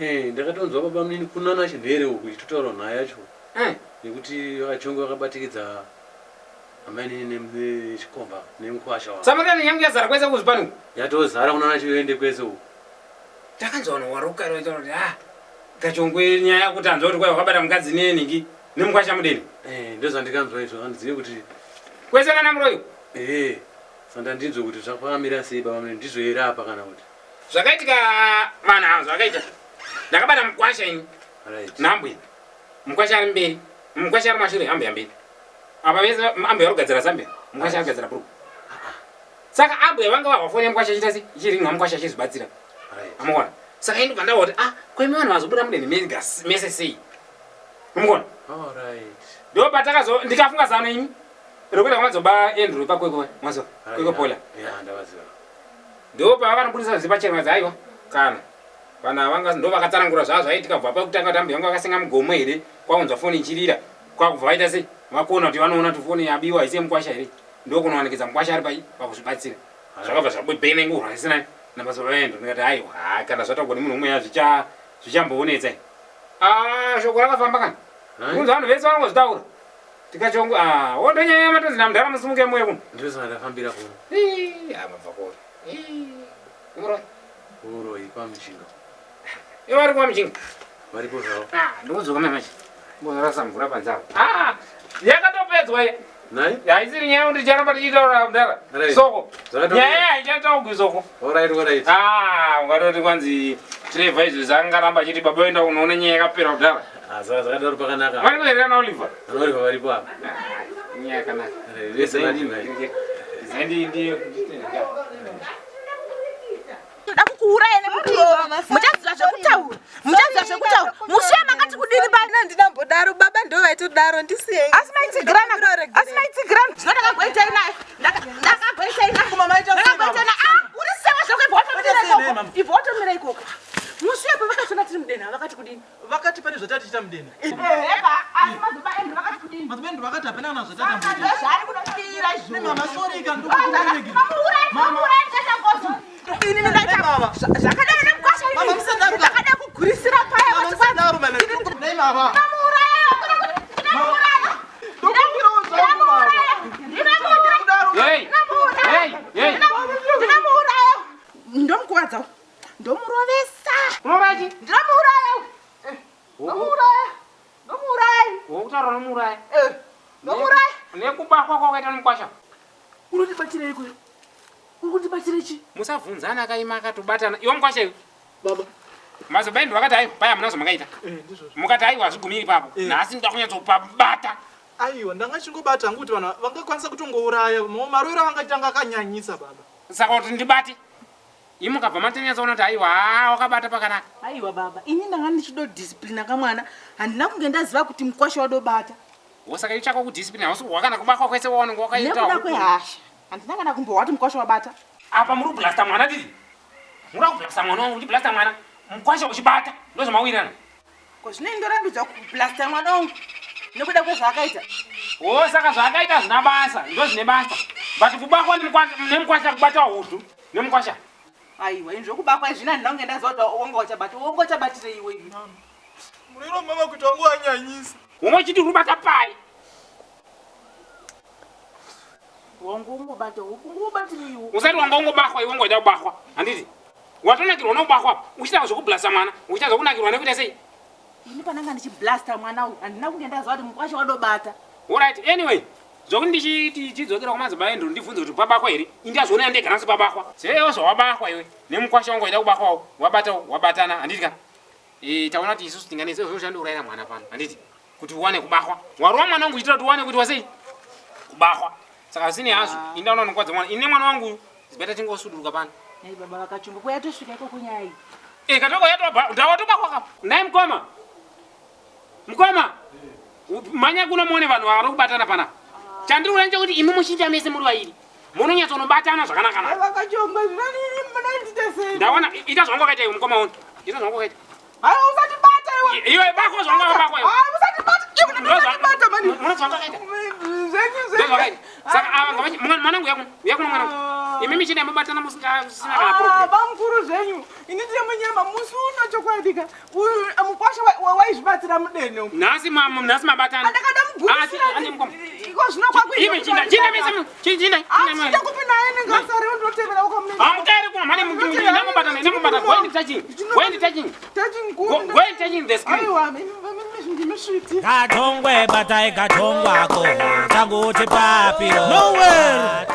Eh, ndakatonzwa baba munini kunana chinhere uku ichitotaura nhau yacho Eh. nekuti vachonge vakabatikidza amainini nechikomba nemukwasha wavo. Samaritani yangu yazara kwese kuzvipani uku. Yatozara kunana chiende kwese uku. Takanzwa vanhu waruka roita kuti ah kachongwe nyaya yekuti anzwa kuti kwai wakabata mukadzi nenhingi nemukwasha mudeni. Eh, ndozvandikanzwa izvo handizivi kuti Kwese nana muroyi. Eh, sanda ndinzwe kuti zvakamira sei baba munini ndizvo here apa kana kuti. Zvakaitika vanhu ava zvakaita. Ndakabata mukwasha ini. Right. Nhambwe. Mukwasha ari mberi. Mukwasha ari mashure ambuya mberi. Apa vese ambuya vari kugadzira zambia. Mukwasha ari kugadzira bhuruku. Saka ambuya vanga vahwa foni yemukwasha ichiita sei? Ichiringa mukwasha achizvibatsira. Right. Amukona. Saka ini ndobva ndaona kuti ah ko imi vanhu vazobuda mudeni mega mese sei? Amukona. All right. Ndo patakazo ndikafunga zano ini. Rokuenda kwamadzoba Andrew pakwekwe mwazo. Kwekwe Pola. Yeah, ndavaziva. Ndo pavakanobudisa zvizi pachena vakati aiwa kana vanhu ava vanga ndo vakatsanangura zvaa zvaitika kubva pakutanga kuti ambuya vangu vakasenga mugomo here kwakunzwa foni ichirira kwakubva vaita sei vakona kuti vanoona kuti foni yabiwa haisi yemukwasha here ndokunowanikidza mukwasha ari pai pakuzvibatsira zvakabva zvabenengurwa isina namadzibaba vaendo ndikati aiwa haa kana zvataurwa nemunhu umwe zvicha zvichamboonetsa ah shoko rakafamba kana kunzi vanhu vese vanongozvitaura tikachongo ah wondo nyaya yamatonzi namudhara musimuke muye kuno Ndozva ndafambira kuno. Ii, ah mabva kure Ii, muroyi Uroyi kwaMuchinga. Ivo vari kwaMuchinga Varipo zvavo. Ah, ndikudzoka mai manje. Mbozorasa mvura panze apo. Ah, yakatopedzwa iya. Nhai? Haisiri nyaya yekuti ticharamba tichitaura kudhara. Right. Soko. Zvakatopera. Nyaya haichataugwi soko. Alright, alright. Ah, ungatoti kwanzi Trevor izvi zvaangaramba achiti baba enda unoona nyaya yakapera kudhara. Ah, saka zvakadaro pakanaka. Vari kuherera na Oliver. Ana Oliver varipo apa. Nyaya yakanaka. Right, vese vari right. Zendi ndi Ndoda kukuuraya nekukurova. Muchaziva zvekutaura. Muchaziva zvekutaura. Mushe makati kudini pa Ndinambodaro baba ndo vaitodaro ndisiyei. Asi maitsigirana. Asi maitsigirana. Zvino ndakagoitai naye. Ndakagoitai naye. Ndakagoitai naye. Ah, uri sewa zvako ibva watomira ikoko. Ibva watomira ikoko. Mushe pavakatona tiri mudena vakati kudini? Vakati pane zvatatiita mudena. Ehe, asi madzibaba Andrew vakati kudini? Madzibaba Andrew vakati hapana kana zvatatamboita. Ndozvaari kudofira izvo. Mama sorry ka ndokuregera. Mama. Ini ndingaita zvakadai nemukwasha ini. Mama musadaro. Ndakada kugurisira paya Mama musadaro mama. Nei mama. Ndinomuuraya. Ndinomuuraya. Ndokumbirawo zvangu mama. Ndinomuuraya. Hey. Hey, hey. Ndinomuuraya. Ndomukuvadza. Ndomurovesa. Unorachi? Ndinomuuraya. Ndomuuraya. Ndomuuraya. Wokutaura nomuuraya. Eh. Ndomuuraya. Nekubakwa kwakaita nomukwasha. Unondibatirei kuyo? Uri kundibatirei chi? Musabvunzana akaima akatobatana. Iwe mukwasha iwe. Baba. Madzibaba Andrew vakati aiwa paya hamuna zvamakaita. Eh, ndizvozvo. Mukati aiwa hazvigumiri ipapo. Eh. Nhasi ndoda kunyatsopabata. Aiwa, ndanga chingobata hangu kuti vanhu vangakwanisa kutongouraya. Marovero avangaita anga akanyanyisa baba. Saka kuti ndibate. Imi mukabva matonyatsoona kuti aiwa haa wakabata pakanaka. Aiwa baba, ini ndanga ndichidodisciplina kamwana, handina kunge ndaziva kuti mukwasha wadobata. Wo saka ichako kudisciplina hausi wakana kubakwa kwese waunenge wakaita. Nekuda kwehasha, handina kana kumbohwa kuti mukwasha wabata. Apa muri kublasta mwana didi. Muri kublasta mwana wangu, uchiblasta mwana. Mukwasha uchibata. Ndozvamawirirana. Ko zvino ndorambidza kublasta mwana wangu nekuda kwezvaakaita. Wo saka zvaakaita zvina basa, ndozvine basa. But kubakwa nemukwasha kubata hudhu nemukwasha. Aiwa, ini zvokubakwa izvi handina kunge ndaziva kuti wanga uchabata, wanga uchabatirei iwe iwe. Muriro mama kuti wangu wanyanyisa. Wanga uchiti uri kubata pai. Wangu ungobata, ungobatirei iwe. Usati wanga ungobakwa iwe ungoita kubakwa. Handiti? Watonakirwa nokubakwa uchiita zvekublasta mwana, uchiita zvekunakirwa nekuita sei? Ini pananga ndichiblasta mwana uyu, handina kunge ndaziva kuti mukwasha wadobata. Alright, anyway, zvokuti ndichiti chidzokera kwamadzibaba Andrew ndibvunze kuti pabakwa here? Ini ndazviona ndega nhasi pabakwa. Sewo zvawabakwa iwe nemukwasha wangu waida kubakwawo, wabatawo, wabatana, handiti ka? Eh, taona kuti isusu tinganetse zvoshandiurayira mwana pano, handiti? Kuti uwane kubakwa. Warova mwana wangu uchitira kuti uwane kuti wasei? Kubakwa. Saka zvisine hazvo, ini ndaona unokwadza mwana. Ini mwana wangu uyu, it's better tingosuduruka pano. Nhai baba vakachunga, ko yatosvika ikoko nyaya iyi. Eh, katoko yatobva, ndawatobakwa ka. Nhai mukoma. Mukoma. Manya kuno muone vanhu vari kubatana panapa. Chandiri kuda ndechekuti imi muchiita mese muri vairi. Munonyatsonobatana zvakanaka naka. Vakachonga zvinonini munondita sei? Ndaona ita zvangu wakaita iwe mukoma uno. Ita zvangu wakaita. Hai usatibata iwe. Iwe bako zvangu wakabakwa iwe. Hai usatibata. Iwe usatibata mani. Muno zvangu wakaita. Zvenyu Ndozvakaita. zvenyu. Saka ava ngavachi mwanangu yakuno. Yakuno mwanangu. Imi michina mubatana musina kana Ah, problem. bamukuru zvenyu ini ndine munyama musi uno chokwadika uyu mukwasha waizvibatsira mudene umu. Nhasi nhasi mabatana. Andakada Asi, ane mukoma. mugumisira iko zvino Imi chinda chinda mese chinda. Achida kupinda aene ngasare undotevera ukamune. Amutairi kuna mane mubatana nemubatana. Go and touching. Go and touching. Touching Go, go and touching the screen. Aiwa, ndimi sviti. Katongwe batai katongwako tanguti papiro. Nowhere.